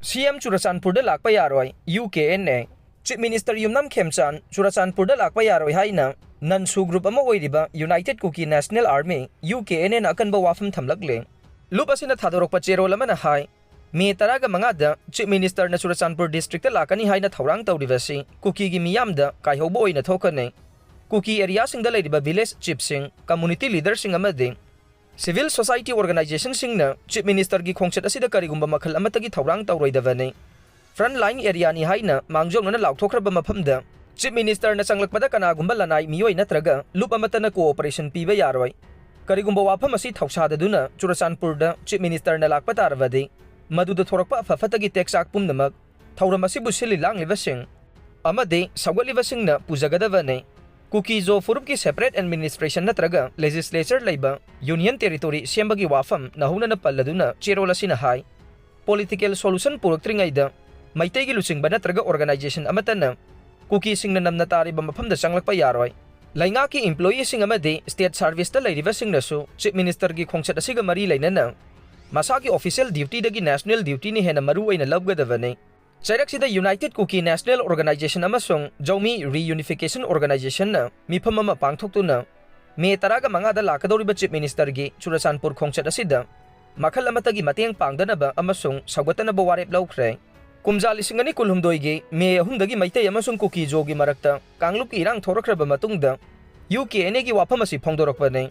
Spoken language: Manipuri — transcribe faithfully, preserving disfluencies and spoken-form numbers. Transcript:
ꯁꯤ ꯑꯦꯝ ꯆꯨꯔꯆꯥꯟꯄꯨꯔꯗ ꯂꯥꯛꯄ ꯌꯥꯔꯣꯏ, U K N A. Chief minister Yumnam Khemchand ꯆꯨꯔꯆꯥꯟꯄꯨꯔꯗ ꯂꯥꯛꯄ ꯌꯥꯔꯣꯏ ꯍꯥꯏꯅ ꯅꯟꯁꯨ ꯒ꯭ꯔꯨꯞ ꯑꯃ ꯑꯣꯏꯔꯤꯕ united Kuki national army, U K N ꯑꯦꯅ ꯑꯀꯟꯕ ꯋꯥꯐꯝ ꯊꯝꯂꯛꯂꯦ꯫ ꯂꯨꯞ ꯑꯁꯤꯅ ꯊꯥꯗꯣꯔꯛꯄ ꯆꯦꯔꯣꯜ ꯑꯃꯅ ꯍꯥꯏ, ꯃꯦ ꯇꯔꯥꯒ ꯃꯉꯥꯗ ꯆꯤꯐ ꯃꯤꯅꯤꯁꯇꯔꯅ ꯆꯨꯔꯆꯥꯟꯄꯨꯔ ꯗꯤꯁꯇ꯭ꯔꯤꯛꯇ ꯂꯥꯛꯀꯅꯤ ꯍꯥꯏꯅ ꯊꯧꯔꯥꯡ ꯇꯧꯔꯤꯕ ꯑꯁꯤ ꯀꯨꯀꯤꯒꯤ ꯃꯤꯌꯥꯝꯗ ꯀꯥꯏꯍꯧꯕ ꯑꯣꯏꯅ ꯊꯣꯛꯀꯅꯤ꯫ ꯀꯨꯀꯤ ꯑꯦꯔꯤꯌꯥꯁꯤꯡꯗ ꯂꯩꯔꯤꯕ ꯚꯤꯂꯦꯖ ꯆꯤꯐꯁꯤꯡ, ꯀꯝꯃꯨꯅꯤꯇꯤ ꯂꯤꯗꯔꯁꯤꯡ ꯑꯃꯗꯤ ꯁꯤꯚꯤꯜ ꯁꯣꯁꯥꯏꯇꯤ ꯑꯣꯔꯒꯅꯥꯏꯖꯦꯁꯟꯁꯤꯡꯅ ꯆꯤꯐ ꯃꯤꯅꯤꯁꯇꯔꯒꯤ ꯈꯣꯡꯆꯠ ꯑꯁꯤꯗ ꯀꯔꯤꯒꯨꯝꯕ ꯃꯈꯜ ꯑꯃꯠꯇꯒꯤ ꯊꯧꯔꯥꯡ ꯇꯧꯔꯣꯏꯗꯕꯅꯤ꯫ ꯐ꯭ꯔꯟꯠ ꯂꯥꯏꯟ ꯑꯦꯔꯤꯌꯥꯅꯤ ꯍꯥꯏꯅ ꯃꯥꯡꯖꯧꯅꯅ ꯂꯥꯎꯊꯣꯛꯈ꯭ꯔꯕ ꯃꯐꯝꯗ ꯆꯤꯐ ꯃꯤꯅꯤꯁꯇꯔꯅ ꯆꯪꯂꯛꯄꯗ ꯀꯅꯥꯒꯨꯝꯕ ꯂꯅꯥꯏ ꯃꯤꯑꯣꯏ ꯅꯠꯇ꯭ꯔꯒ ꯂꯨꯞ ꯑꯃꯠꯇꯅ ꯀꯣꯑꯣꯄꯔꯦꯁꯟ ꯄꯤꯕ ꯌꯥꯔꯣꯏ꯫ ꯀꯔꯤꯒꯨꯝꯕ ꯋꯥꯐꯝ ꯑꯁꯤ ꯊꯧꯁꯥꯗꯗꯨꯅ ꯆꯨꯔꯆꯥꯟꯄꯨꯔꯗ ꯆꯤꯐ ꯃꯤꯅꯤꯁꯇꯔꯅ ꯂꯥꯛꯄ ꯇꯥꯔꯕꯗꯤ, ꯃꯗꯨꯗ ꯊꯣꯔꯛꯄ ꯑꯐ ꯐꯠꯇꯒꯤ ꯇꯦꯛꯆꯥꯛ ꯄꯨꯝꯅꯃꯛ ꯊꯧꯔꯝ ꯑꯁꯤꯕꯨ ꯁꯤꯜꯂꯤ ꯂꯥꯡꯂꯤꯕꯁꯤꯡ ꯑꯃꯗꯤ ꯁꯧꯒꯠꯂꯤꯕꯁꯤꯡꯅ ꯄꯨꯖꯒꯗꯕꯅꯤ꯫ ꯀꯨꯀꯤ ꯖꯣ ꯐꯨꯔꯨꯞꯀꯤ ꯁꯦꯄꯔꯦꯠ ꯑꯦꯗꯃꯤꯅꯤꯁꯇ꯭ꯔꯦꯁꯟ ꯅꯠꯇ꯭ꯔꯒ ꯂꯦꯖꯤꯁꯂꯦꯆꯔ ꯂꯩꯕ ꯌꯨꯅꯤꯌꯟ ꯇꯦꯔꯤꯇꯣꯔꯤ ꯁꯦꯝꯕꯒꯤ ꯋꯥꯐꯝ ꯅꯧꯍꯧꯅꯅ ꯄꯜꯂꯗꯨꯅ ꯆꯦꯔꯣꯜ ꯑꯁꯤꯅ ꯍꯥꯏ, ꯄꯣꯂꯤꯇꯤꯀꯦꯜ ꯁꯣꯂꯨꯁꯟ ꯄꯨꯔꯛꯇ꯭ꯔꯤꯉꯩꯗ ꯃꯩꯇꯩꯒꯤ ꯂꯨꯆꯤꯡꯕ ꯅꯠꯇ꯭ꯔꯒ ꯑꯣꯔꯒꯅꯥꯏꯖꯦꯁꯟ ꯑꯃꯠꯇꯅ ꯀꯨꯀꯤꯁꯤꯡꯅ ꯅꯝꯅ ꯇꯥꯔꯤꯕ ꯃꯐꯝꯗ ꯆꯪꯂꯛꯄ ꯌꯥꯔꯣꯏ꯫ ꯂꯩꯉꯥꯛꯀꯤ ꯏꯝꯄ꯭ꯂꯣꯌꯤꯁꯤꯡ ꯑꯃꯗꯤ ꯁ꯭ꯇꯦꯠ ꯁꯥꯔꯚꯤꯁꯇ ꯂꯩꯔꯤꯕꯁꯤꯡꯅꯁꯨ ꯆꯤꯐ ꯃꯤꯅꯤꯁꯇꯔꯒꯤ ꯈꯣꯡꯆꯠ ꯑꯁꯤꯒ ꯃꯔꯤ ꯂꯩꯅꯅ ꯃꯁꯥꯒꯤ ꯑꯣꯐꯤꯁꯤꯌꯦꯜ ꯗ꯭ꯌꯨꯇꯤꯗꯒꯤ ꯅꯦꯁꯅꯦꯜ ꯗ꯭ꯌꯨꯇꯤꯅ ꯍꯦꯟꯅ ꯃꯔꯨ ꯑꯣꯏꯅ ꯂꯧꯒꯗꯕꯅꯤ꯫ ꯆꯩꯔꯛꯁꯤꯗ ꯌꯨꯅꯥꯏꯇꯦꯗ ꯀꯨꯀꯤ ꯅꯦꯁꯅꯦꯜ ꯑꯣꯔꯒꯅꯥꯏꯖꯦꯁꯟ ꯑꯃꯁꯨꯡ ꯖꯧꯃꯤ ꯔꯤꯌꯨꯅꯤꯐꯤꯀꯦꯁꯟ ꯑꯣꯔꯒꯅꯥꯏꯖꯦꯁꯟꯅ ꯃꯤꯐꯝ ꯑꯃ ꯄꯥꯡꯊꯣꯛꯇꯨꯅ ꯃꯦ ꯇꯔꯥꯒ ꯃꯉꯥꯗ ꯂꯥꯛꯀꯗꯧꯔꯤꯕ ꯆꯤꯐ ꯃꯤꯅꯤꯁꯇꯔꯒꯤ ꯆꯨꯔꯆꯥꯟꯄꯨꯔ ꯈꯣꯡꯆꯠ ꯑꯁꯤꯗ ꯃꯈꯜ ꯑꯃꯠꯇꯒꯤ ꯃꯇꯦꯡ ꯄꯥꯡꯗꯅꯕ ꯑꯃꯁꯨꯡ ꯁꯧꯒꯠꯇꯅꯕ ꯋꯥꯔꯦꯞ ꯂꯧꯈ꯭ꯔꯦ꯫ ꯀꯨꯝꯖꯥ ꯂꯤꯁꯤꯡ ꯑꯅꯤ ꯀꯨꯟꯍꯨꯝꯗꯣꯏꯒꯤ ꯃꯦ ꯑꯍꯨꯝꯗꯒꯤ ꯃꯩꯇꯩ ꯑꯃꯁꯨꯡ ꯀꯨꯀꯤ ꯖꯣꯒꯤ ꯃꯔꯛꯇ ꯀꯥꯡꯂꯨꯞꯀꯤ ꯏꯔꯥꯡ ꯊꯣꯔꯛꯈ꯭ꯔꯕ ꯃꯇꯨꯡꯗ ꯌꯨ ꯀꯦ ꯑꯦꯟ ꯑꯦꯒꯤ ꯋꯥꯐꯝ ꯑꯁꯤ ꯐꯣꯡꯗꯣꯔꯛꯄꯅꯤ꯫